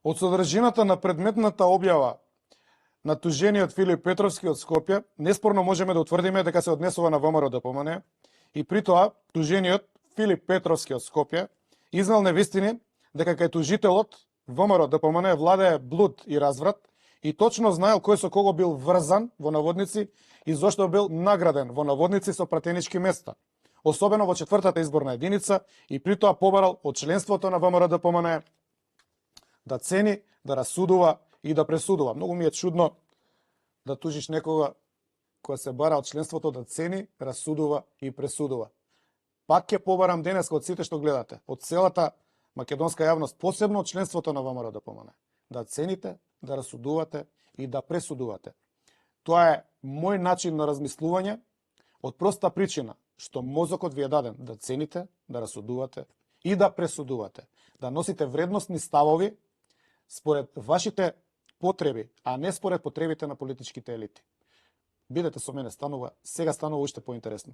Од содржината на предметната објава на тужениот Филип Петровски од Скопје, неспорно можеме да утврдиме дека се однесува на ВМРО ДПМН и при тоа тужениот Филип Петровски од Скопје изнел невистини дека кај тужителот ВМРО ДПМН владее блуд и разврат и точно знаел кој со кого бил врзан во наводници и зошто бил награден во наводници со пратенички места, особено во 4-та изборна единица и при тоа побарал од членството на ВМРО ДПМН да цени, да расудува и да пресудува. Многу ми е чудно да тужиш некога која се бара од членството да цени, расудува и пресудува. Пак ќе побарам денеска од сите што гледате, од целата македонска јавност, посебно од членството на ВМРО ДПМН, да цените, да расудувате и да пресудувате. Тоа е мој начин на размислување од проста причина што мозокот ви е даден да цените, да расудувате и да пресудувате, да носите вредностни ставови според вашите потреби, а не според потребите на политичките елити. Бидете со мене, сега станува уште поинтересно.